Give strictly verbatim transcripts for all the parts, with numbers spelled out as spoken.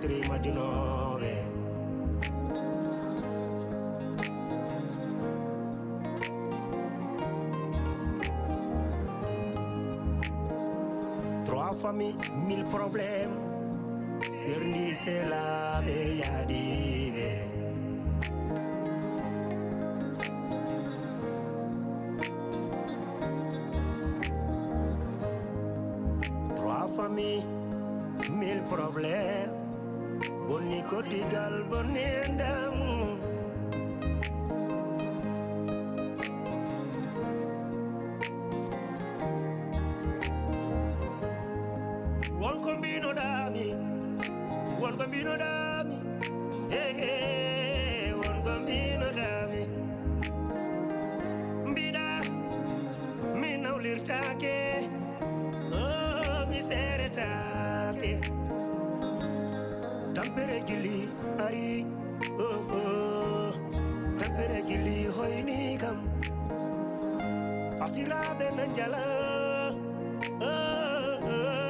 Trimadinoɓe. Trois familles, mille problèmes. Serndi selaɓe yaadiɓe. Trois familles, mille problèmes. Bonni koddigal, bonni enɗam. Won ko mbinoɗami, won ko mbinoɗami. Hey, hey, won ko mbinoɗami. Mbiɗa mi nawlirtaake, oh, mi seeretaake. Tampere gilli ari, oh, oh. Tampere gilli hoyni kam. Fasiraaɓe na njala, oh, oh, oh.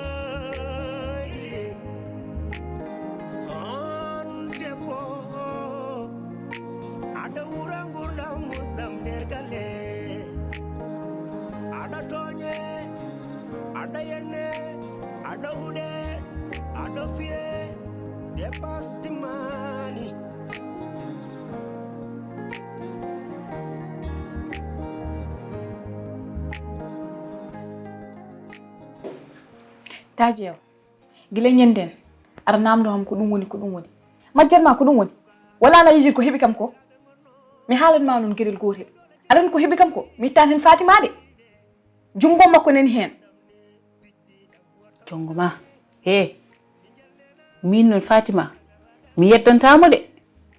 On debbo, aɗa wura ngurdam musdam nder galle. Aɗa tooñe, aɗa yenne, aɗa huɗe, aɗa fiye, dépasse timmani. Taji o, gila ñanden, aɗa namdo ham ko ɗum woni, ko ɗum woni. Majjat ma ko ɗum woni. Wala na yijir ko heɓi kam ko. Mi haalan ma noon geɗel gootel. Aɗa anndi ko heɓi kam ko. Mi ittan heen Fatima de. Junngo makko nani heen. Junngo ma. He. Miin noon Fatima, mi yeddantaa mo de.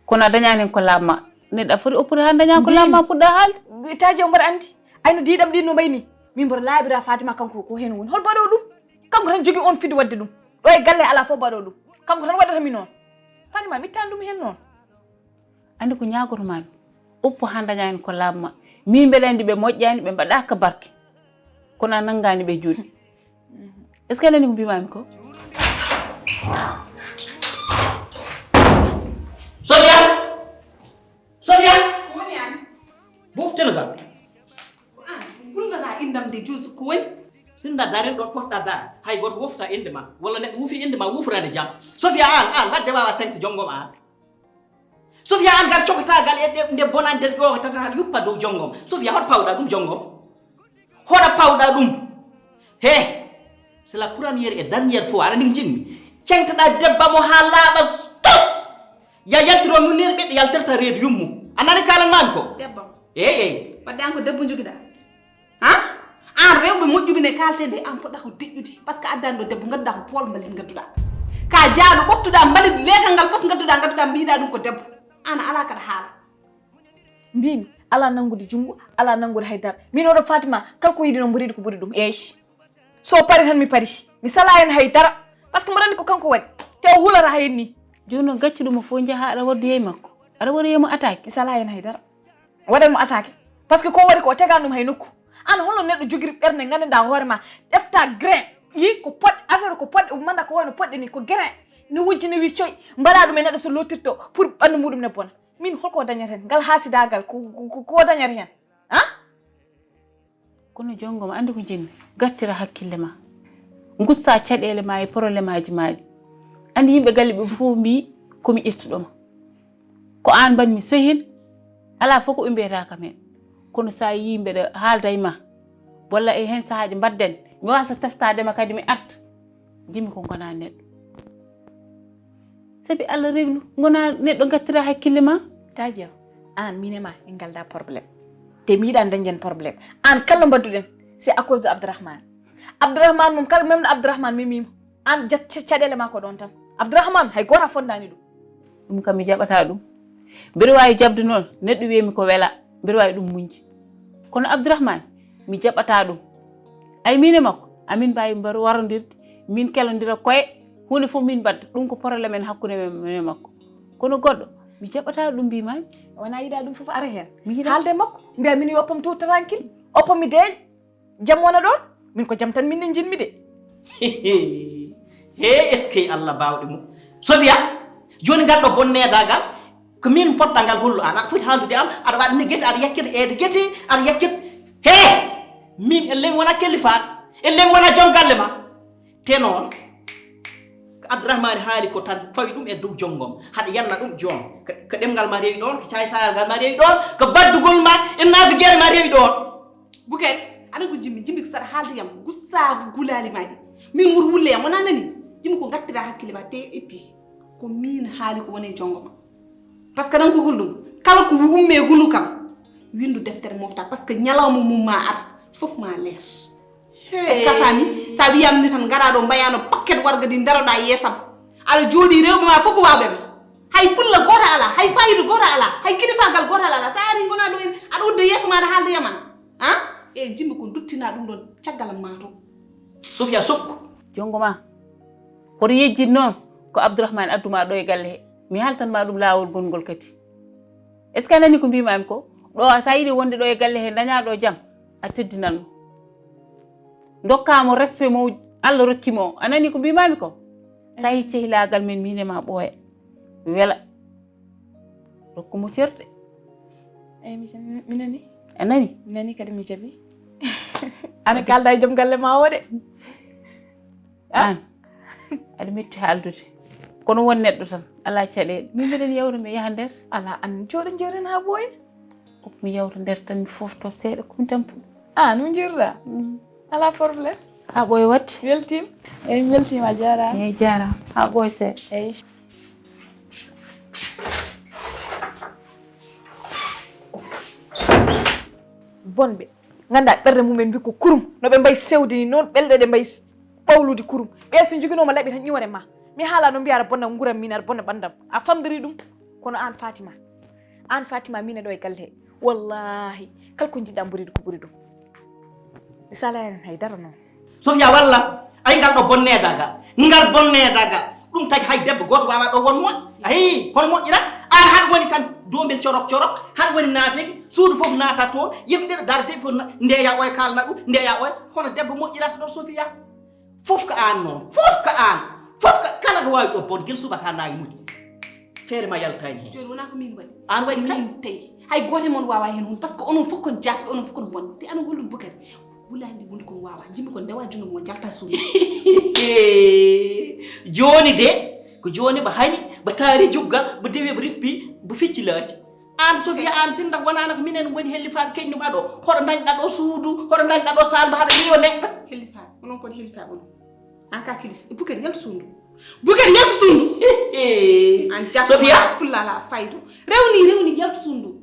Kono a dañaani heen ko laaɓ ma. Neɗɗo a foti oppude haa dañaa ko laaɓ ma puɗɗa haalde. Taji o mboɗo anndi. Ayno diiɗam ɗin no mbayni. Min mboɗo laaɓira Fatima kanko ko heen woni. Hol mbaɗo ɗum? Kanko tan jogii oon fidi waɗde ɗum. Ɗo e galle alaa fof mbaɗo ɗum. Kanko tan waɗata mi noon. Fatima mi ittan ɗum heen noon. Anndi ko ñaagoto maami. Oppo haa dañaa heen ko laaɓ ma. Min mbeɗa anndi ɓe moƴƴaani, ɓe mbaɗaaka barke. Kono a nanngaani ɓe juuɗe. Est ce que a nani ko mbimaami ko? Sofia! Sofia! Ko woni an? Bof télégal. Ko an gullana indam de juusu ko woni? Sinda daren ɗo potta dara hay goto wofta inde ma walla neɗɗo wufi inde ma wufrade jam. Sofia an an wadde wawa sañde jongom an. Sofia an gar cokotagal e nde bonani nder ƴoga tata yuppa dow jongom. Sofia hoto pawɗa ɗum jongom. Hoɗa pawɗa ɗum. He, c'est la première et dernière fois aɗa andi ko jinmi. Cengtoɗa debba mo ha laaɓa tos. Ya yaltiro nunere ɓeɗɗo yaltirta reedu yummu. A nani kalan mami ko? Debbo. Eyi eyi. Wadde an ko debbo jogiɗa. Ha? An rewɓe moƴƴuɓe ne kalte nde an poɗɗa ko deƴƴude par ce que addani ɗo debbo gadduɗa ko pool mbalit gadduɗa. Ka jaaɗo ɓoftuɗa mbalit leegal ngal fof gadduɗa gadduɗa mbiɗa ɗum ko debbo. An ala kaɗa haala. Mbimi ala nanngude junngo, ala nanngude hay dara. Min oɗo Fatima kala ko yiɗi noon mboɗo yiɗi ko ɓuri ɗum. Eeyi. So o pari tan mi pari. Mi salaa heen hay dara. Par ce que mboɗo anndi ko kanko waɗi. Te o hulata heen nii. Jooni noon gaccu ɗum o fof njaha aɗa waɗdoya e makko. Aɗa waɗoya mo attaque. Mi salaa heen hay dara. Waɗan mo attaque. Par ce que ko o waɗi ko o tegaani ɗum hay nokku. Aan holno neɗɗo jogiri ɓernde nganndanɗaa hoore ma ƴefta grain. Yi ko poɗɗe affaire ko poɗɗe ummanda ko wayno poɗɗe nii ko grain. Ne wujji ne wii coy mbaɗa ɗum e neɗɗo so lootirto pour ɓanndu muɗum ne bona. Min holko o dañata heen ngal haasidaagal ko ko o dañata heen? Haa? Kono jonngo ma anndi ko njiɗmi, gattira hakkille ma, ngussa caɗeele ma e problème aji ma ɗi. Anndi yimɓe galle ɓe fof mbii ko mi ƴettuɗo ma. Ko aan mbaɗmi sehil, alaa fof ko ɓe mbiyata kam heen. Kono so a yii mbeɗa haalda e ma, walla e heen sahaaji mbaɗden, mi waasa teftaade ma kadi mi arta. Njiɗmi ko ngonaa neɗɗo. Sabi Allah reglu, ngonaa neɗɗo ngattira hakkille ma. Taji am, aan miin e ma en ngaldaa problème. Te mi yiɗaa dañden problème. Aan kala no mbaɗduɗen, c'est à cause de Abdourahmane. Abdourahmane moom kala memɗo Abdourahmane memiima. Aan jat caɗeele ma ko ɗoon tan. Abdourahmane hay gooto a fonndaani ɗum. Ɗum kam mi jaɓataa ɗum. Mbeɗa waawi jaɓde noon neɗɗo wiyami ko welaa, mbeɗa waawi ɗum muñde. Kono Abdourahmane mi jaɓataa ɗum. Ay miin e makko amin mbaawi mbar warondirde, min kelondira koye, huunde fof min mbaɗda, ɗum ko problème en hakkunde men e makko. Kono goɗɗo mi jaɓataa ɗum mbimaami. Wonaa yiɗaa ɗum fof ara heen. Mi yiɗaa. Haalde e makko mbiyaa min yo oppam tout tranquille, oppam mi deeƴa. Jam wona ɗoon, min ko jam tan min ne njiɗmi de. He eskey Allah baawɗe mum. Sofia, jooni ngal ɗo bonneedagal, ko min poɗɗa ngal hollu an. Aɗa foti haaldude am, aɗa waɗa ni gete, aɗa yakkita eede gete, aɗa yakkita. He! Min, elle mi wona kellifaaɗo, elle mi wona joom galle ma. Te noon, ko Abdourahmane haali ko tan fawi ɗum e dow jonngom. Haɗa yanna ɗum joom. Ko, ko ɗemngal ma rewi ɗoon, ko caay-saayal ngal ma rewi ɗoon, ko baddugol ma e naafigere ma rewi ɗoon. Bukari, aɗa ko jimmi, jimmi ko saɗa haalde yam, gussaa gulaali ma ɗi. Min wuro wulle yam, wona nani? Jimmi ko ngartira hakkille ma, te et puis, ko min haali ko woni e jongo ma. Parce que nan ko holɗum, kala ko umme hunu kam, windu deftere mofta, parce que ñalawma mum ma ar, fof ma leer. Est-ce que a faami? Sa wiyam ni tan, ngara ɗo, mbayano paquet warga ɗi, ndaroɗa yeesam. Aɗa jooɗi, rewɓe ma fof ko waɓe ma. Hay fulla goto ala, hay fayida goto ala, hay kilifagal goto ala. Sa ari gona ɗo en, aɗa udda yeeso ma, aɗa haalda yama. Han? E jimmi ko duttina ɗum ɗon caggal am ma to. Sofia, sokku. Jongo ma. Koto yejjit noon ko Abdourahmane adduma ɗo e galle he. Mi haltan ma ɗum laawol gongol kadi. Est-ce que a nani ko mbimami ko? Ɗo a sa yiɗi wonde ɗo e galle he, daña ɗo jam, a teddinan mo. Dokka mo respect mo Allah rokki mo. A nani ko mbimami ko? Sa yi cehilagal men, min e ma ɓooya. Wela. Rokku mo cerde. Eyi, mi jam-, mi nani. A nani? Mi nani kadi mi jaɓi. Ana kalda e joom galle ma o de. Ah? An, aɗa metti haaldude. Kono won neɗɗo tan, alaa caɗeele. Min mbiɗen yawta mi yaha nder. Alaa, an jooɗo jooɗen haa ɓooya. Ko mi yawta nder tan, mi foofto seeɗa, ko mi tampu. Ah, no njirɗa? Mm. Alaa problème. Haa ɓooya waɗde. Weltiima. Eyi, mi weltiima, a jaaraama. Eyi, jaaraama. Haa ɓooya seeɗa. Eyi. Bonɓe. Nganndaa ɓerɗe mum en mbi ko kurum. No ɓe mbayi sewde ni, noon ɓelɗe ɗe mbayi s-, ɓawlude kurum. Ɓe so njoginoo ma laɓi tan ƴiwore ma. Mi haala no mbiya aɗa bonna nguuram min aɗa bonna ɓanndam. A famdiri ɗum. Kono aan Fatima. Aan Fatima min e ɗo e galle he. Wallaahi. Kala ko njiɗɗa mbuɗiɗo ko ɓuri ɗum. Mi sala heen hay dara noon. Sofia, walla ay ngal ɗo bonneedagal, ngal bonneedagal, ɗum tagi hay debbo gooto waawaa ɗo won moƴƴo. Ayi, hono moƴƴirat? Aan haɗa woni tan doombel corok corok, haɗa woni naafeeji, suudu fof naata toon, yimɓe ɗiɗo darde fof na-, ndeeya oya kaalna ɗum, ndeeya oya, hono debbo moƴƴirata ɗo, Sofia? Fof ko aan noon, fof ko aan, fof ko, kala ko waawi ɗo bon, gila subaka haa naange muti. Feere ma yaltaani heen. Jooni wonaa ko min mbaɗi. Aan waɗi kala. Min tawi. Hay gooto e mon waawaa heen huunde, parce que onon fof kon jaasɓe, onon fof kon bonɓe. Te aɗa holɗum Bukari? Wulaani woni kon waawaa. Jimmi kon ndewa junngo mo jalta suudu. Jooni de, ko jooni ba hani, ba taari juggal, ba dewi, ba rippi, ba ficci laaci. Aan Sofia, aan sinda wonano ko minen ngoni hellifaaɓe keñɗum aɗo. Hoɗo dañɗa ɗo suudu, hoɗo dañɗa ɗo saal, mba haɗa yiwa neɗɗo. Hellifaaɓe, onon kon hellifaaɓe onon. Aan ka kilifa. E Bukari yaltu suudu. Bukari yaltu suudu. Aan jaasɓe Sofia. Fulla ala faydo. Rewni, rewni yaltu suudu.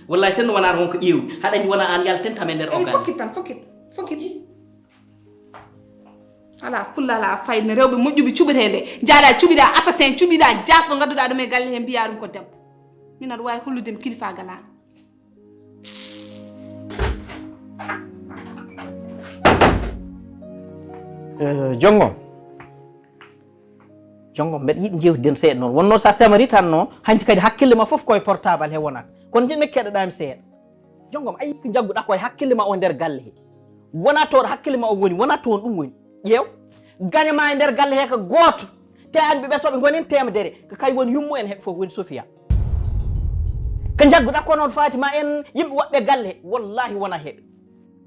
Wallahi, sen wonano wonko ƴeewu. Haɗa andi wona aan yaltenta men nder. Eyi, ogan. Fokkit tan, fokkit. Fokkit. Ala fulla, ala fayda, rewɓe moƴƴuɓe cuɓeteeɓe. Njaaɗa cuɓiɗa assassin, cuɓiɗa jaasɗo, ngadduɗa ɗum e galle he, mbiya ɗum ko debbo. Min aɗa waawi hollude mi kilifaagal an. Eh, jongo. Jongo, mbeɗa yiɗi jewtiden seeɗa noon. Wonno sa semari tan no, hanti kadi hakkille ma fof koye portable he wonata. Kono jiɗmi keɗoɗami seeɗa. Jongo, a yii ko njagguɗa ko e hakkille ma o nder galle he. Wona toon hakkille ma o woni, wona toon ɗum woni. Ƴeew, gaño ma e nder galle he ko gooto. Te an ɓiɓɓe soɓe ngoni en temedere, ko kay woni yummu en heɓe fof woni Sofia. Ko njagguɗa ko noon Fatima en yimɓe woɓɓe galle he, wallahi wona heɓe.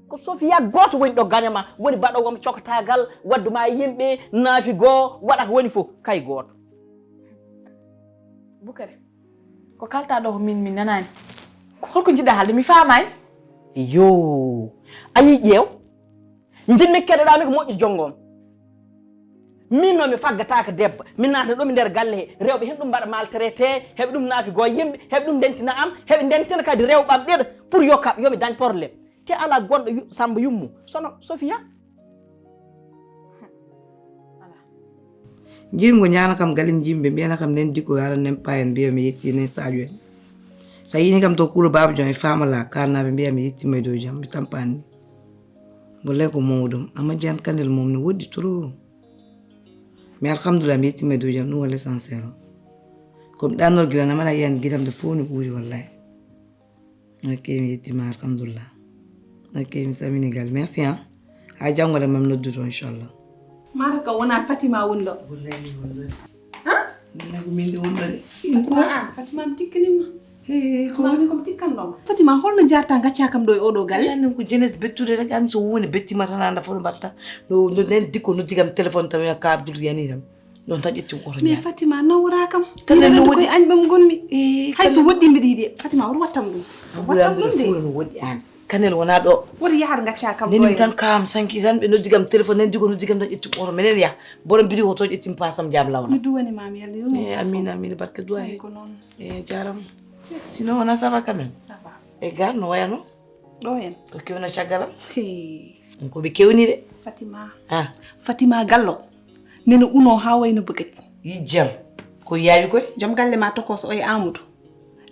Ko Sofia gooto woni ɗo gaño ma, woni baɗoowo mo cokotaagal, waddu ma e yimɓe, naafi goo, waɗa ko woni fof, kay gooto. Bukari, ko kalta ɗo ko min, min nanaani. Ko holko njiɗɗa haalde? Mi faamaani. Yoo, a yii ƴeew. Njiɗmi keɗoɗa mi ko moƴƴi jongo am. Min noon mi faggataaka debbo. Mi naata ɗum nder galle he. Rewɓe hen ɗum mbaɗa maltraité, heɓe ɗum naafi goo yimɓe, heɓe ɗum ndentina am, heɓe ndentina kadi rewɓe am ɓeɗo pour yo kaɓ, yo mi dañ problème. Te ala gonɗo yu-, Samba yummu, sono Sofia. Ala. Jiimi ko ñaana kam galen jimɓe, mbiyana kam nen dikko, ala nen payen, mbiya mi yetti nen Sadio en. Sa yini kam to kuulo Baba Jon e Famala, karnaɓe mbiya mi yettima e dow jam, mi tampani. Wallahi ko mawɗum, amma Jean Kandel moom ne woɗɗi trop. Mais alhamdulillah, mi yettima e dow jam, ɗum woni l'essentiel o. Ko mi ɗannor gila, namara yiyan gilam nde fof no ɓuuri wallahi. Ok, mi yettima, alhamdulillah. Ok, mi salmini gal. Merci, hein. Ha janngo de, mam noddude, inchallah. Mara Ko wona Fatima woni ɗo. Wallahi, wallahi. Ha? Wallahi, ko min ɗo wonno de. Fatima, ah, Fatima, mi tikkanima. He, ko Fatima, woni ko mi tikkanno. Fatima, holno jarta gacca kam ɗo e oɗo galle? Yaani ko jeunesse bettude rek, an so woni bettima tan anda fof no mbatta. No, no nen dikko noddi kam téléphone tan wiya ka Abdoul yani tan. Ɗon tan ƴetti oto. Mais Fatima, nawra kam. Tan no waɗi koye añ ɓam gonmi. Eh, hay so woɗɗi mbiɗa yiɗi. Fatima, won wattam ɗum. Wattam ɗum de. Fuura no woɗɗi an. Kanel wona ɗo. Wori yahar gacca kam ɗo. Nenim tan kam sanki tan ɓe noddi kam téléphone, nen digo noddi kam tan ƴetti oto. Menen yah. Borom biri hoto ƴetti mi pasam jam lawna. Mi duwani ma mi yalla yurmo. Eh, amin, amin, barka duwa he. Ko noon. Eh, jarama. Sinon wona ça va quand même. Ça va. E gar no wayano? Ɗo en. Ko kewna caggalam? He. Ko ɓe kewni de. Fatima. Ah. Fatima Gallo. Nene uno ha wayno bagati. Yijjam. Ko yawi koy? Jom galle ma tokos o e Amadou.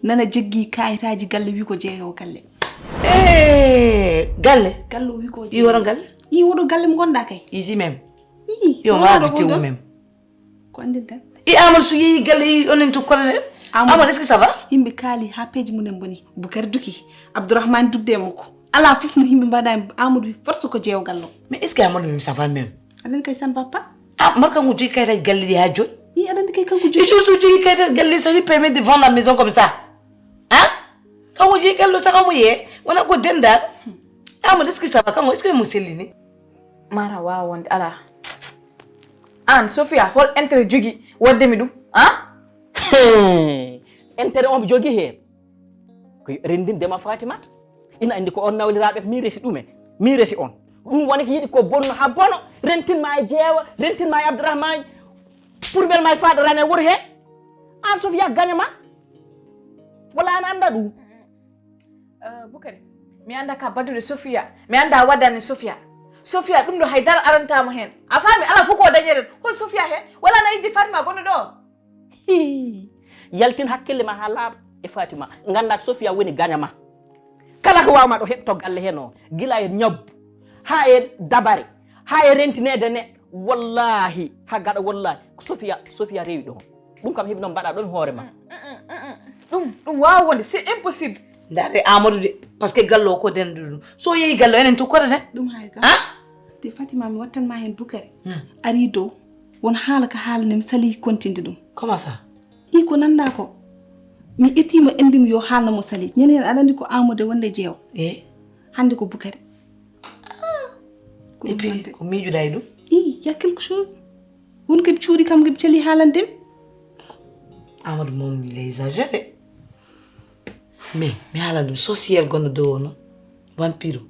Nana jeggi kayitaji galle wi ko jeeyo galle. Eh, galle? Galle o wi ko jeeyo. I woro galle? I woɗo galle mo gonda kay. Isi même. Ii, yo so ma wonaa ɗo wonde. Même. Ko anndin tan. I Amadou so yeeyi galle, i onen to koɗoten. Amadou, Amadou, est-ce que ça va? Yimɓe kaali ha peeji mumen boni. Bukari duki. Abdourahmane dugde e makko. Ala fof no yimɓe mbaɗa e Amadou wi force ko jeewo gallo. Mais est-ce que Amadou même ça va même? Aɗa anndi kay ça ne va pas. Ah, marka ngu jogi kayitaji galle ɗi ha joni. I aɗa anndi kay kanko jogi. Isu su jogi kayitaji galle, ça lui permet de vendre la maison comme ça. Hein? Kanko jogi galle o saka mo yee. Wona ko dendal. Amadou, est-ce que ça va? Kanko, est-ce que mo sellini? Mara wawa wonde ala. An Sofia, hol intérêt jogi wadde mi ɗum? Ha? Intérêt on jogi heen ko rendindema Fatimata. Ina anndi ko on nawliraaɓe ko min resi ɗumen. Min resi on. Ɗum woni ko yiɗi ko bonno ha bono. Rentin ma e jeewa, rentin ma e Abdourahmane. Pour mbel ma e faɗa rane wuro he. An Sofia gaña ma. Wala an annda ɗum. Eh, Bukari, mi annda ka baddude Sofia. Mi annda waddani Sofia. Sofia, ɗum ɗo hay dara arantamo hen. A faami, ala fof ko dañeren. Hol Sofia hen? Wala na yidde Fatima gonno ɗo? Hii. Yaltin hakkille ma ha laaɓa e Fatima. Ngannda ko Sofia woni gaña ma. Kala ko wawma ɗo heɓto galle hen o. Gila e ñabbu. Ha e dabare. Ha e rentinede ne. Wallahi. Ha gaɗa wallahi. Ko Sofia, Sofia rewi ɗo. Ɗum kam heɓi noon mbaɗa ɗon hoore ma. Mm, mm, mm, mm. Ɗum, ɗum wawa wonde, c'est impossible. Ndaare Amadou de, parce que galle o ko dendu ɗum. So yeehi galle o, enen to koɗoten. Ɗum hay ga. Ah? Te Fatima mi wattan ma hen Bukari. Hmm. Ari dow, won haala ka haalani mi sali kontinde ɗum. Comment ça? I ko nanda ko. Mi ƴetti mo andi mo yo haalno mo sali. Ñande hen aɗa andi ko Amadou wonde jeewo. Eh? Hande ko Bukari. Ah. Ko ɗum wonde. Et puis, ko miijuɗa e ɗum? I, y a quelque chose. Won ko ɓe cuuɗi kam, ko ɓe cali haalande mi. Amadou moom, il est exagéré. Mais, mi haalan ɗum, sorcière gonɗo dow o noon. Vampiro.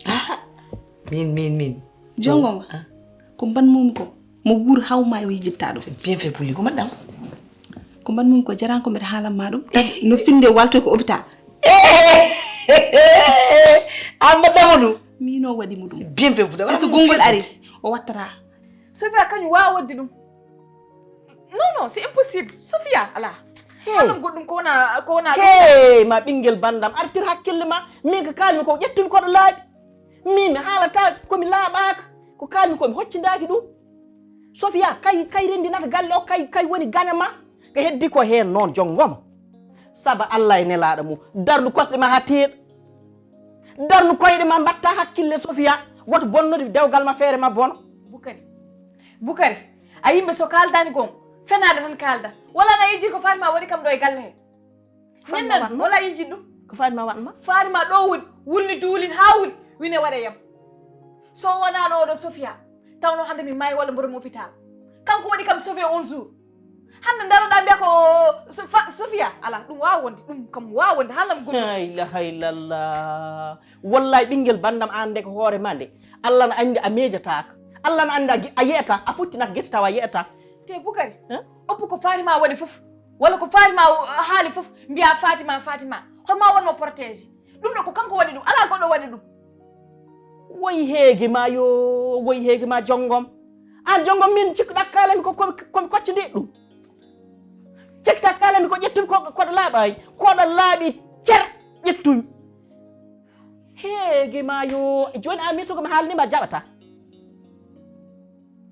Ah, min, min, min. Jongoma. Ah. Ko mban mum ko, mo wuur hawma o yejjitta ɗum. C'est bien fait pour lui. Ko mbaɗɗam? Ko mban mum ko, jaran ko mbeɗa haalan ma ɗum. Tagi no finde waltoy ko hôpital. An mbaɗɗamo ɗum? Min o waɗi mo ɗum. C'est bien fait pour lui. Te so gonngol ari, o wattata. Sofia kañum wawa waɗde ɗum. Non, non, c'est impossible. Sofia, ala. Hey. Haalum goɗɗum ko wona, ko wona ɗum. Hey, ma ɓinngel banndam, artir hakkille ma. Min ko kaalmi ko ƴettumi koɗo laaɓi. Min mi haalata ko mi laaɓaaka. Ko kaalmi ko mi hoccindaaki ɗum. Sofia, kay, kay renndinata galle o, kay, kay woni gaña ma. Ko heddi ko heen noon, jom ngoma. Saba Allah e nelaaɗo mum. Darnu kosɗe ma haa teeɗa. Darnu koyɗe ma, mbatta hakkille, Sofia. Woto bonnude dewgal ma, feere ma bono. Bukari. Bukari. A yimɓe so kaaldani gon, fenaade tan kaalda. Wala na yejjii ko Fatima waɗi kam ɗo e galle he. Fatima ñanden, waɗma? Wala yejjii ɗum. Ko Fatima waɗma? Fatima ɗo woni, wulni duulin haa wuli, wine waɗa yam. So wonaa ɗo oɗo Sofia, tawno hannde mi maayi walla mboɗo mi hôpital. Kanko waɗi kam sauvé on jour. Hannde ndaroɗaa mbiya ko So-, Fa-, Sofia, ala, ɗum waawa wonde, ɗum kam waawa wonde, haalam goɗɗum. La ilaha illallah. Wallahi ɓinngel banndam aan nde ko hoore ma nde. Allah na anndi a miijataaka. Allah na anndi a gi-, a yi'ataa, a fottinaka gite tawa a yi'ataa. Te Bukari, hein? Oppu ko Fatima waɗi fof, walla ko Fatima haali fof, mbiya Fatima, Fatima. Hol ma won mo protégé? Ɗum ɗo ko kanko waɗi ɗum, alaa goɗɗo waɗi ɗum. Woy heege ma yo, woy heege ma jonngom. Aan jonngom min cikkuɗaa kaalami ko, ko, ko mi koccidi ɗum. Cikkuɗaa kaalami ko ƴettumi ko, koɗo laaɓaani. Koɗo laaɓi cer ƴettumi. Heege ma yo, jooni aan min so ko mi haalni ma jaɓataa.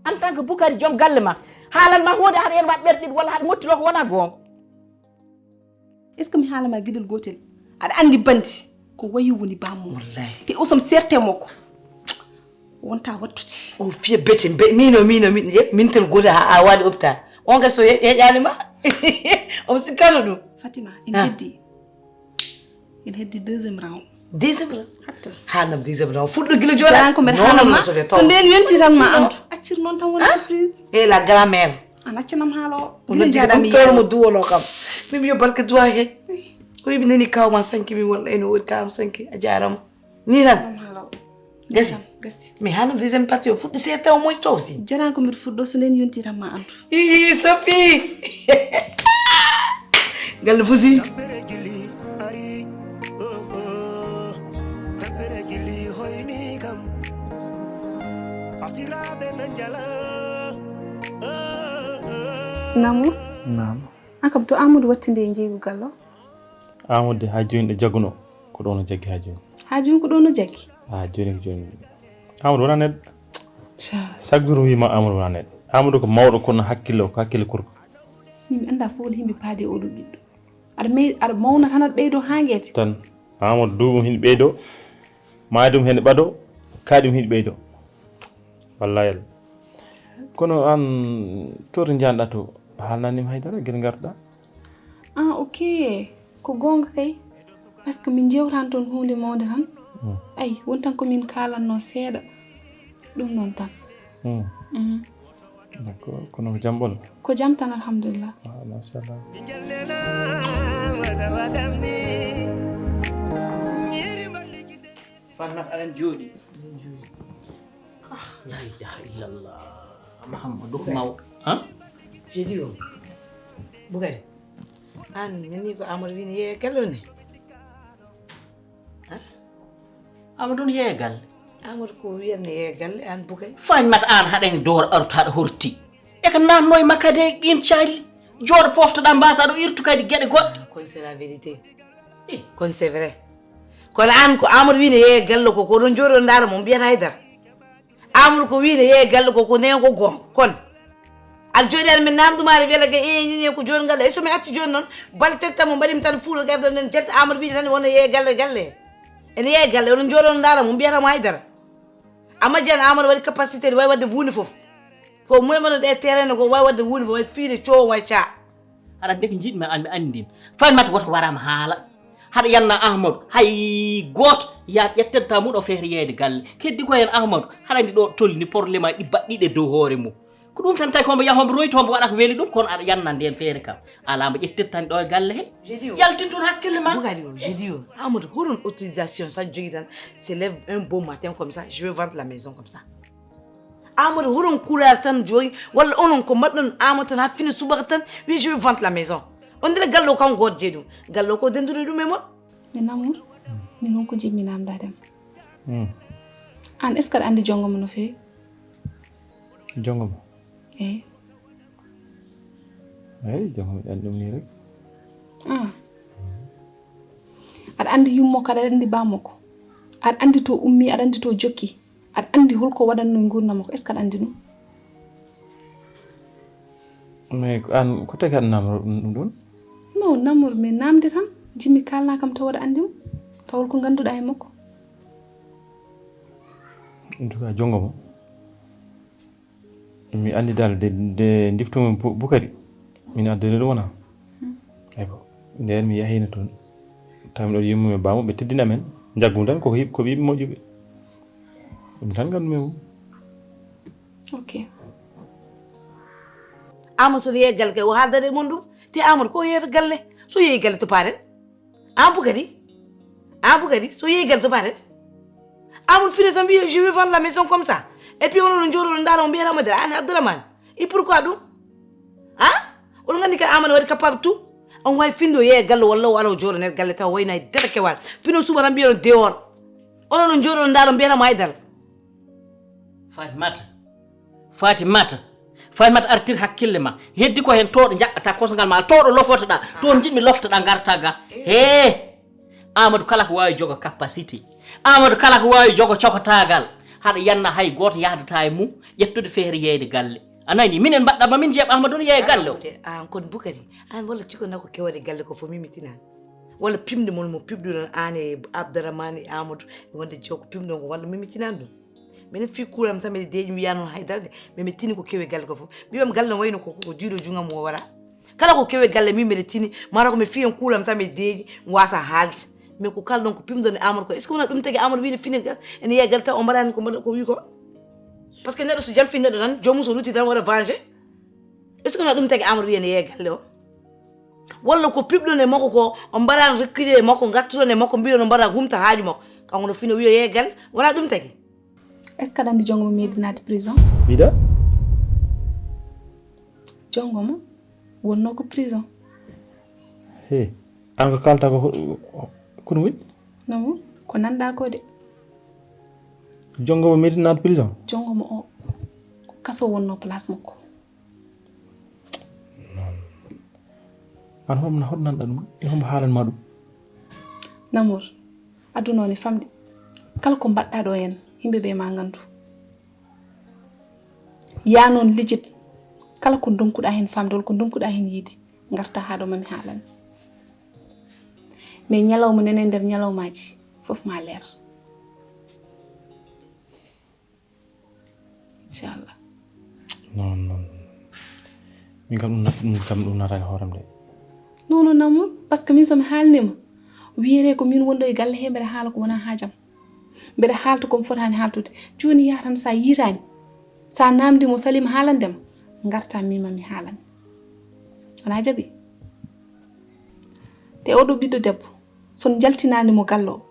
En tant que Bukari joom galle ma, haalan ma huunde haɗa heen waɗ ɓerɗe ɗiɗi walla haɗa mottilo ko wonaa goonga. Est-ce que mi haala ma geɗel gootel? Aɗa anndi bandi ko wayi woni bamum. Wallahi. Te osom serte makko. Wonta wattude. O fiya bete be mino mino min ye mintel goto ha a waɗi hôpital. On ga so yeƴani ma. On sikkano ɗum. Fatima, ina heddi. Ina heddi deuxième round. Deuxième round. Hatta. Hanam deuxième round. Fuɗɗo gila joɗa. Jan ko mbeɗa hanam ma. So nden yonti tan ma andu. Accir noon tan wona surprise. E la grand-mère. An accanam haalo. Gila jaɗami. Toro mo duwono kam. Mimi yo barke duwa he. Ko yiɓi nani kawma sanki mi wonɗo ene wodi kawam sanki a jarama. Ni tan. Gasi. Gasi. Mais hano deuxième partie o fuɗɗi seeɗa taw moƴƴi taw si. Jaran ko mbiɗa fuɗɗo so nden yonti tan ma andu. Ii Sophie. Galle fusi. Namu. Naam. An kam to Amadou wattinde e jeygu gallo. Amadou de ha joni ɗo jagguno ko ɗo no jaggi ha joni. Ha joni ko ɗo no jaggi. Ha joni ko joni. Amadou wona neɗɗo. Chaque jour wima Amadou wona neɗɗo. Amadou ko mawɗo kono hakkille o ko hakkille kurko. Min mi anda fof woni himɓe paadi e oɗo ɓiɗɗo. Aɗa may aɗa mawna tan aɗa ɓeydo ha gueete. Tan Amadou duuɓum hino ɓeydo. Maayde mum hino ɓado. Kaaɗi mum hino ɓeydo. Wallahi Allah. Kono an to to njanɗa to haalnanima haydara guila garɗa. Ah ok, ko goonga kay. Par ce que min njewtani toon huunde mawnde tan. Ay, woni tan ko min kaalatnoo seeɗa. Ɗum noon tan. D'accord, kono ko jam ɓolo? Ko jam tan, alhamdulillah. Ah, machallah. Fanat aɗan jooɗi. Ah, la ilaha illallah. Mahammadu ko mawɗo. Han? Jodi o. Bukari. An min ni ko Amadou wini yeeya galle o ne. Han? Amadou ne yeeya galle. Amadou ko wiyan ne yeeya galle an Bukari. Fañ mata an haɗani door artu haɗa horti. E ka nanno e makka de ɓin caali. Jooɗo poftoɗa mbasa aɗo irtu kadi geɗe goɗɗe. Kon c'est la vérité. Eh, kon c'est vrai. Kono an ko Amadou wini yeeya galle ko ko ɗon jooɗo ndaara mo mbiyata haydara. Amadou ko wiide yeeya galle ko ko nden ko goonga kono aɗa jooɗi aɗa min namduma aɗa wela ga eñeñe ko jooni galle e somi acci jooni noon balɗe tati tan mo mbaɗimi tan fuuta garde nden jetta Amadou wiide tan wonno yeeya galle galle ene yeeya galle oɗon jooɗo no ndaara mo mbiyata mo haydara amma jan Amadou waɗi capacité ne wawi wadde hunde foof ko moy mono ɗe terrain ko wawi wadde hunde foof way fiide coowo way caa. Haɗa ndeke jiɗmi an mi anndin. Fay mata woto waraama haala. Haɗa yanna Ahmadu hay gooto yahat ƴettet ta mum ɗo feere yeeyde galle. Keddi ko heen Ahmadu haɗa anndi ɗo tolni problème aji ɗi baɗɗiiɗe dow hoore mum. Ko ɗum tan tawi ko mbo yaha mbo royti hombo waɗa ko weli ɗum kono aɗa yanna ndeen feere kam. Alaa mbo ƴettet tan ɗo e galle he. Yaltin toon hakkille ma. Bugari o, je dis o, Amadou, hoɗon autorisation sa jogi tan se lève un beau matin comme ça, je vais vendre la maison comme ça. Amadou hoɗon courage tan joyi walla onon ko mbaɗɗon Amadou tan ha fini subaka tan wi je vais vendre la maison on ndira gallo kam goto jeeɗum gallo ko dendude ɗum e mon. Mi namu min won ko jiɗmi namdadema. An est ce que aɗa andi jongoma no fewi? Jongoma? Eyi. Eyi jongoma mi andi ɗum ni rek. Ah. Aɗa andi yummo ko aɗa andi bammo ko aɗa andi to ummi aɗa andi to jokki. Aɗa anndi hol ko waɗatnoo e nguurndam makko? Est ce que aɗa anndi ɗum? Mais ko aan ko tagi aɗa namra ɗum ɗum ɗoon? Non, namor mi naamde tan, jiɗmi kaalnaa kam tawa aɗa anndi mo, tawa hol ko ngannduɗaa e makko. En tout cas, jonngo mo. Mi anndi dal de, de ndiftumi Bu- Bukari, min addani ɗum wona. Aywa, ndeen mi yahiino toon, tawi miɗo yimmum e baamu, ɓe teddina men, njaggum tan koko yiɓ- ko ɓe yiɓi moƴƴuɓe. Ɗum tan nganndumi e mum. Ok. Amadou so yeeyi galle kay o haaldata e mon ɗum, te Amadou ko yeeyata galle, so yeeyi galle to paaten. An Bukari, an Bukari so yeeyi galle to paaten. Amadou fini tan wiya je vais vendre la maison comme ça. Et puis onon no jooɗoɗon ndaara mo mbiyata mo dara an Abdourahmane. Et pourquoi ɗum? Ha? Oɗon nganndi kay Amadou waɗi capable tout. On wawi findo yeeya galle walla o ara o jooɗo nder galle taw wayno hay dara kewal. Fino suba tan mbiyono dehors. Onon no jooɗoɗon ndaara mbiyata mo haydara. Fatimata. Fatimata. Fatimata artir hakkille ma. Heddi ko hen toɗo jaɓɓata kosngal ma toɗo lofotoɗa. Toon jiɗmi loftoɗa garta ga. He. Amadou kala ko wawi jogo capacité. Amadou kala ko wawi jogo cokotagal. Haɗa yanna hay goto yahdata e mum ƴettude feere yeyde galle. A nani minen mbaɗɗa ma min jeeɓa Amadou no yeeya galle o. An kon Bukari an walla cikona ko kewade galle ko fo mimitinan. Walla pimde mon mo pimɗuɗon an e Abdourahmane e Amadou e wonde jewko pimɗon ko walla mimitinan ɗum. Minen fii kuulam tan mbiɗa deeƴi, mi wiya noon haydara de, mais mi tini ko kewi e galle ko fof. Mbiɗam galle no wayno ko, ko diiɗo junngo am o wara. Kala ko kewi e galle min mbiɗa tini, mara ko mi fii en kuulam tan mbiɗa deeƴi, mi waasa haalde. Mais ko kala ɗon ko pimɗon e Amadou ko, est-ce que wonaa ɗum tagi Amadou wiide fini gal, ene yeeya galle taw o mbaɗaani ko mbaɗa, ko wi ko? Parce que neɗɗo so jalfii neɗɗo tan, joomum so lutti tan waɗa venger. Est-ce que wonaa ɗum tagi Amadou wiya ene yeeya galle o? Walla ko piɓɗon e makko ko, on mbaɗaani reculer e makko, ngattuɗon e makko, mbiyon on mbaɗa humta haaju makko. Kanko no fino wiyo yeeya galle, wonaa ɗum tagi? Est-ce que aɗa anndi jonngo mo meeɗi naatde prison? Mbiɗa? Jonngo mo wonnoo ko prison. He, aan ko kaalta ko ho-, kono woni? Non, ko nanɗaa ko de. Jonngo mo meeɗi naatde prison? Jonngo mo o, ko kaso wonnoo place makko. Aan hoɗum, hoɗum nanɗa ɗum? E hombo haalan ma ɗum? Namour, aduna o ne famɗi. Kala ko mbaɗɗa ɗo heen, yimɓe ɓe ma nganndu. Yaa noon lijjit, kala ko ndonkuɗa heen famde, walla ko ndonkuɗa heen yiide, ngarta haa ɗo ma mi haalane. Mais ñalawma nene nder ñalawmaaji, fof ma leer. Inchallah. Non, non. Min kam ɗum nat-, min kam ɗum nataka hoorem de. Non, non, Namour, parce que min so mi haalnima, wiyete ko min wonɗo e galle he mbeɗa haala ko wona haajam. Mbeɗa haalta ko mi fotaani haaltude. Jooni yaha tan sa yiitaani. Sa naamndi mo Salim haalandema, ngarta mima mi haalane. Wona jaɓi? Te oɗo ɓiɗɗo debbo, so on njaltinaani mo galle o,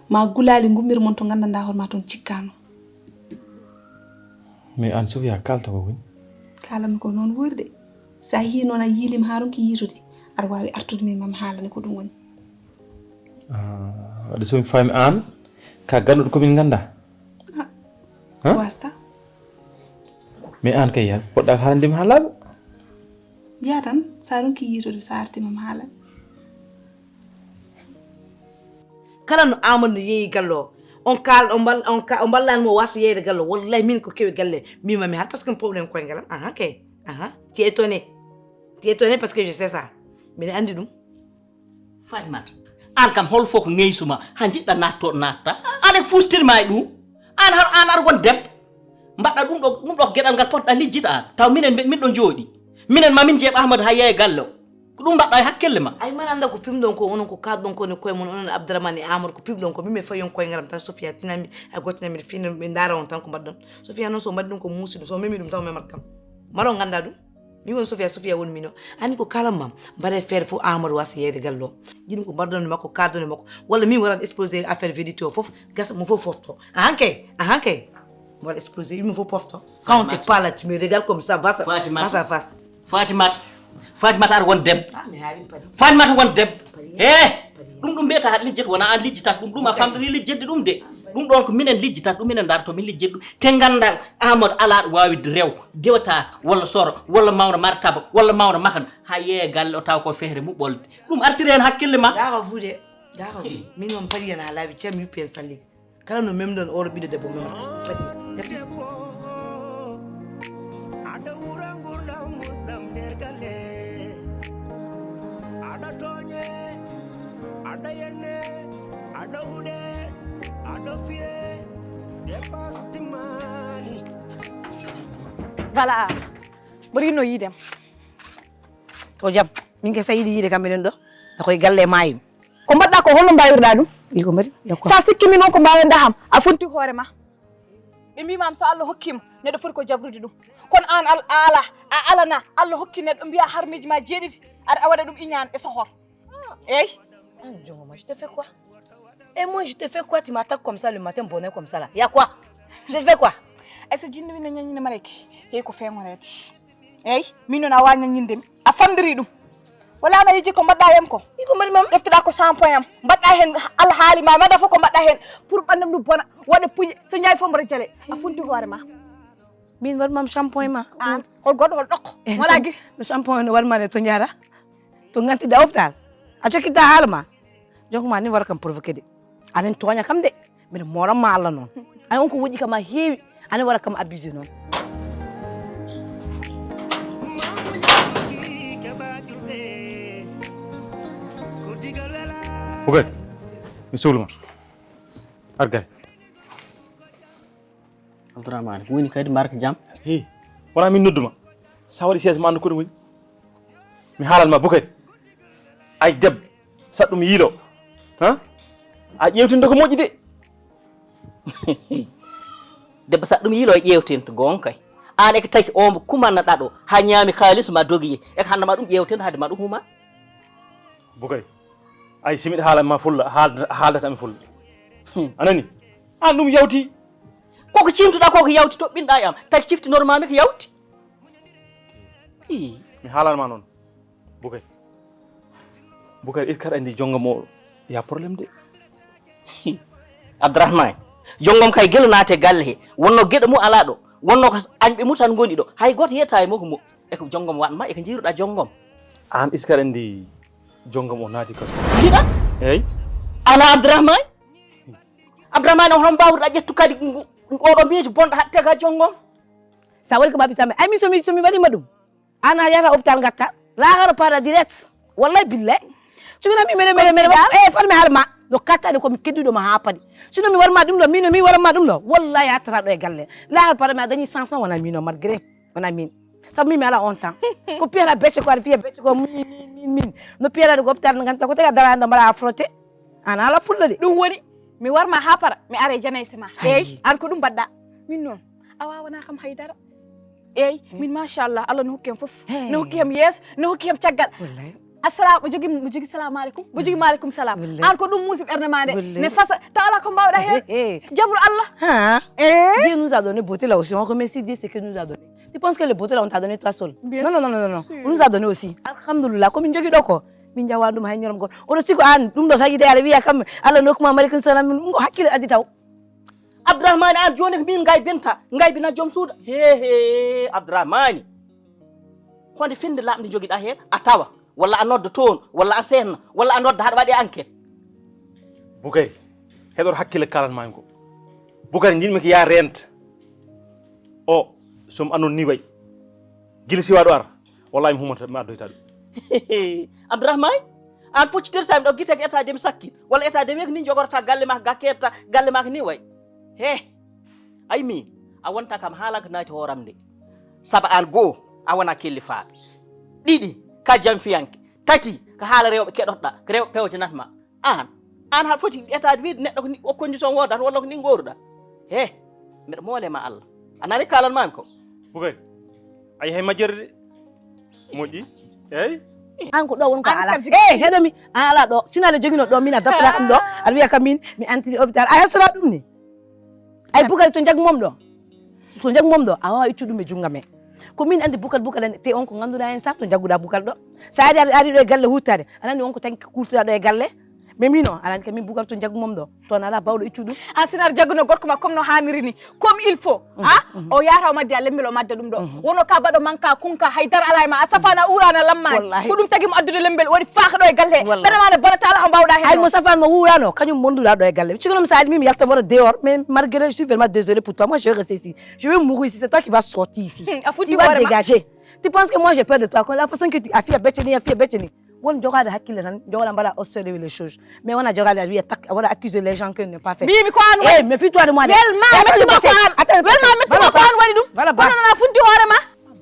ma gulaali ngummir mon to nganndanɗaa hoore ma toon cikkaano. Mais aan Sofia kaalta ko woni? Kaalanmi ko noon woori de. So a yii noon a yiilima haa ronki yiitude, aɗa waawi artude min ma mi haalane ko ɗum woni. Ah, waɗi so mi faami aan, ka ganduɗo ko min ngannda? Ah, Huh? Wasta. Mais aan kay yaa, poɗɗa haalande mi haalaaɓe. Yaa tan, sa ronki yiitude, sa arti ma mi haalane. Kala no Amadou no yeeyi galle o, on kaal-, on mbal-, on ka-, on mballaani mo o wasa yeeyde galle o. Wallahi min ko kewi galle, mi ma mi haal, parce que mi pawɗen koyngalam. Ahan kay. Ahan. Tu es étonné. Tu es étonné parce que je sais ça. Mbiɗa anndi ɗum. Fatimata, aan kam hol fof ko ŋeysuma, ha jiɗɗa natto, natta. Aan e fustirma e ɗum. Aan har, aan ar won debbo. Mbaɗɗa ɗum ɗo, ɗum ɗo geɗal ngal potɗa lijjita aan. Taw minen mbe-, min ɗo jooɗi. Minen ma min jeeɓ Ahmadu ha yeeya galle o. Ko ɗum mbaɗɗa e hakkille ma. Ay, man annda ko pimɗon ko, onon ko kaɗɗon ko ne koye mon, onon Abdourahmane e Amadou, ko pimɗon ko. Min mi fayon koye ngaram tan, Sofia tinami, a gottinami, fino ɓe ndaara on tan ko mbaɗɗon. Sofia noon so mbaɗi ɗum ko muusi ɗum, so memi ɗum taw memat kam. Maro ngannda ɗum. Min woni Sofia, Sofia woni min o. Anndi ko kalan mam, mbaɗe feere fof Amadou wasa yeeyde galle o. Jiɗmi ko mbaɗdon e makko, kaaldon e makko. Walla min waran explosé affaire vérité o fof, gasa mo fof fofto. Ahan kay, ahan kay. Mo waɗa explosé, yimɓe fof pofto. Quand on te Fatimata. Parle, tu me regardes comme ça, face à, Fatimata. Face à face. Fatimata. Fatimata aɗa won debbo. Ah, mi haali mi paɗi. Fatimata won debbo. Paɗi. Eh, paɗi. Ɗum, ɗum mbiyata lijjata, wona an lijjata ɗum, ɗum a famɗani lijjatde ɗum de. Ah, paɗi. Ɗum ɗon ko minen lijjata ɗum, minen darto, min lijjata ɗum. Te ngannda Amadou alaa ɗo waawi rew, dewataako, walla soro, walla mawɗo martaba, walla mawɗo makana, haa yeeya galle o taw ko feere muɓɓolde. Ɗum artiri heen hakkille ma. Dara vude, dara. Min on paɗi heen haa laabi, ceerno yuppi heen salli. Kala no memɗon oɗo ɓiɗɗo debbo memɗon. Fadi. Merci. Aɗa wura ngurdam musɗam nder galle. Aɗa tooñe, aɗa yenne, aɗa huɗe, aɗa fiye. Dépasse timani. Voilà. Mboɗo yiɗno yiidem. Ko jam. Min ke sa yiɗi yiide kam minen ɗo. Ko e galle maayi. Ko mbaɗɗa ko, holno mbayruɗa ɗum? Iko mbaɗi. D'accord. Sa sikki min on ko mbawen daham, a fonti hoore ma. Ɓe mbimam so Allah hokkima, neɗɗo foti ko jabrude ɗum. Kono an al-, a ala, a alana, Allah hokki neɗɗo mbiya harmeji ma jeeɗiɗi, aɗa a waɗa ɗum iñan e sohor. Eyyi. Ah, jongo moi, je te fais quoi? Et moi, je te fais quoi? Tu m'attaques comme ça le matin, bonnet comme ça là. Y a quoi? Je te fais quoi? Ay so jinni wina ñañina maleke, hey ko feŋoreede. Eyyi, min noon a wawa ñañinde mi. A famdiri ɗum. Wala na yiji ko mbaɗɗa hen ko. Iko mbaɗi mam? Ƴeftuɗa ko cent point am. Mbaɗɗa hen alhaali ma, mbaɗa fof ko mbaɗɗa hen. Pour ɓandam ɗum bona, waɗa puƴe. So ñaay fof mbaɗa jale. A funti hoore ma. Min waɗ mam shampoing ma. An, hol goɗɗo, hol ɗokko. Eh, wala gi. No shampoing no waɗ ma de to njara. To nganti da hôpital. A jokkitta haala ma. Jonko ma ni waɗa kam provoqué de. Anen tooña kam de. Mbiɗa mooran ma Allah noon. Ay on ko woƴƴi kam a heewi. Anen waɗa kam abusé noon. Bugay, mi suuluma. Ar gay. Abdourahmane, ko woni kadi mbarka jam? Hi, wona min nodduma. Sa waɗi siège ma anndu koɗum woni. Mi haalan ma Bukari. Ay debbo, saɗɗum yiilo. Ha? A ƴeewtinto ko moƴƴi de. Debbo saɗɗum yiilo e ƴeewtinto goon kay. Aan e ko taki omo kumanna ɗaɗo. Ha ñaami kaalis ma dogi. E ko hannde ma ɗum ƴeewtinto hade ma ɗum huma. Bukari. Ay si miɗa haalan ma fulla, haal-, haaldata mi fulla. A nani? Aan ɗum yawti. Koko cimtuɗa koko yawti toɓɓinɗa e am. Taki cifti normal mi ko yawti. Ii. Mi haalan ma noon. Bukari. Bukari, est-ce que aɗa anndi jonngam o ya problème de? Abdourahmane, jonngam kay gila naate galle he. Wonno geɗo mu alaa ɗo. Wonno ko añɓe mu tan ngoni ɗo. Hay gooto yetta e mo ko mo. E ko jonngam waɗ ma, e ko njiiruɗa jonngam. Aan est-ce que aɗa anndi jonngam o naati kadi? Mbiɗa? Eey. Ala Abdourahmane? Abdourahmane, o hono mbaawruɗa ƴettu kadi ngu-, ngu-, oɗo miijo bonɗo haɗte ka jonngam? Sa waɗi ko mbaɓi sambe. Ay, min so mi, so mi waɗima ɗum. Aan a yahata hôpital ngatta. Laakara para direct. Wallahi billahi. Cukina mi mene, mene, mene. Comme si dal. Eh, far mi haal ma. No kattani ko mi kedduɗo ma haa paɗi. Sino mi warma ɗum ɗo, mino mi warma ɗum ɗo. Wallahi a tara ɗo e galle. Laakara para mi a dañi chance wona mino malgré. Wona min. Sabu min mi ala on temps. Ko piyata becce ko aɗa fiya becce ko min, min, min, min. No piyata ɗo ko hôpital nganta ko taga dara ndo mbaɗa affronté. Aan ala fulla de. Ɗum woni, mi warma haa para, mi ara e janayse ma. Hay. Eey, aan ko ɗum mbaɗɗa. Min noon, a waawanaa kam hay dara. Eey, min machallah, Allah no hokki am fof. Hey. No hokki am yeeso, no hokki am caggal. Wallahi. Assalam, mo jogi, mo jogi salamu aleykum, mo jogi maaleykum salam. Wallahi. Aan ko ɗum muusi ɓernde ma nde. Wallahi. Ne fasa, taw alaa ko mbaawɗa heen. He, he. Jabru Allah. Ha? Eey. Dieu nous a donné beauté là aussi, on remercie Dieu ce qu'il nous a donné. Tu penses que le beauté là, on t'a donné toi seul? Bien sûr. Non, non, non, non, non, non. On nous a donné aussi. Alhamdulillah, ko min jogii ɗo ko. Min njawa ɗum hay ñorom goto. Oɗo siko aan, ɗum ɗo tagi de aɗa wiya kam, Allah nokku ma, maaleykum salam, ɗum ko hakkille addi taw. Abdourahmane, aan jooni ko min ngaybinta, ngaybina joom suuda. He, he, Abdourahmane. Honde finde laaɓnde jogiɗa heen, a tawa, walla a nodda toon, walla a seenna, walla a nodda haɗa waɗe enquête. Bukari, heɗor hakkille kalan ma ko. Bukari, njiɗmi ko yaa reenta. O, so mi annon ni way. Gila siwa ɗo ara, wallahi mi humata, mi addoyta ɗum. Abdourahmane, aan poccitirta mi ɗo gite ko état de mi sakki, walla état de mi ko ni jogorta galle ma, ga keetta galle ma ko ni way. He, ay mi, a wonta kam haalan ko naati hooram nde. Sabu aan goo, a wona kellifaaɗo. Ɗiɗi, ka janfiyanke. Tati, ko haala rewɓe keɗotoɗa, ko rewɓe pewjanat ma. Aan, aan haɗa foti etaade wiide neɗɗo ko ni, o condition woodata walla ko ni ngooruɗa. He, mbiɗa moole ma Allah. A nani kalan mami ko? Bukari, a yahay majjere de. Moƴƴi. Eey. Aan ko ɗo won ko ala. Eh, heɗo mi, a ala ɗo. Sina le jogino ɗo, min a dattata kam ɗo. Aɗa wiya kam min, mi antini hôpital. A hesora ɗum ni. Ay Bukari to jaggu mom ɗo. To jaggu mom ɗo, a wawa ittu ɗum e junga men. Ko min andi Bukari, Bukari andi, te on ko ganduɗa hen sa to jagguɗa Bukari ɗo. Sa ari, ari, ari ɗo e galle huttade, aɗa andi on ko tan kurtuɗa ɗo e galle. Mais min o, aɗa andi ka min Bukari to jaggu mom ɗo. Toon ala bawɗo ittu ɗum. An sinar jagguno gorko ma comme no haniri ni. Comme il faut. Mhm, ah, mhm. O yahata o maddi a lemmel o madda ɗum ɗo. Mhm. Wono ka baɗo manka kunka haydara ala e ma. A safana urana lamma. Wallahi. Ko ɗum tagi mo addude lembel waɗi faaka ɗo e galle he. Wallahi. Ɓene ma ne bonata ala ko mbawɗa hen. Ay mo safan mo urano, kañum monduɗa ɗo e galle. Sikono mi sa ari mi, mi yalta wara dehors, mais malgré je suis vraiment désolé pour toi. Moi je vais rester ici. Je vais mourir ici. C'est toi qui vas sortir ici. Hmm, a futti hoore ma. Tu vas dégager. Tu penses que moi j'ai peur de toi? Comme la façon que tu as fait, a becce ni, a fait, a becce ni. Won jogaade hakkille tan, jogaade mbaɗa observer les choses. Mais wona jogaade a wiya tak, a waɗa accuser les gens que ne pas fait. Mbimi ko an waɗi. Eh, mais fii toi de moi. Welma, mettuma ko an. Attends, welma, mettuma ko an waɗi ɗum. Voilà, kono non a futti hoore ma.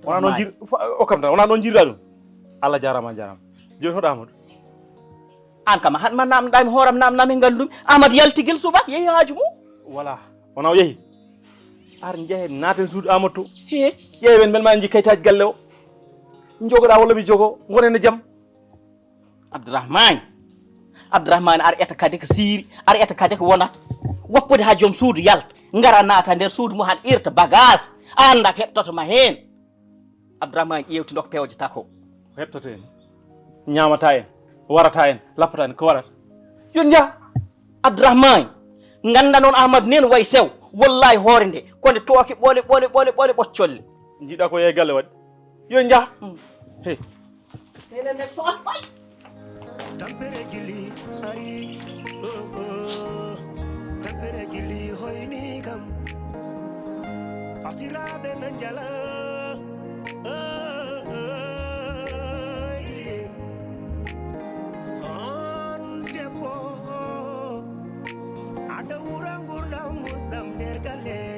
Wona noon jir-, fa-, o kam tan, wona noon jirɗa ɗum. Allah jarama, jarama. Joni hoɗo Amadou? An kam, han ma namɗami hooram, namɗami ngandumi. Amadou yalti gel subaka, yehi haaju mum. Voilà. Wona o yehi. Ar njehe, naaten suudu Amadou to. He. Ƴeewen, men ma en nji kayitaaji galle o. Jogoɗa walla mi jogo, gonen e jam. Abdourahmane. Abdourahmane, ar eta kadi ko siiri, ar eta kadi ko wonata. Woppude ha joom suudu yalta, ngara naata nder suudu mum, han irta bagage. A annda ko heɓtoto ma heen. Abdourahmane ƴeewti ndok pewjata ko. Ko heɓtoto en? Ñaamata en, warata en, lappata en, ko waɗata? Yo en njah. Abdourahmane, ngannda noon Amadou neen wayi sew. Wallahi hoore nde, ko nde tooke ɓole, ɓole, ɓole, ɓole, ɓoccolle. Njiɗa ko yehi galle waɗi. Yo en njah. Hmm. He. Enen nen so on fayi. Tampere jilli ari, oh, oh. Tampere jilli hoyni kam. Fasiraaɓe na njala, oh, oh. On debbo, aɗa wura ngurdam musɗam nder galle.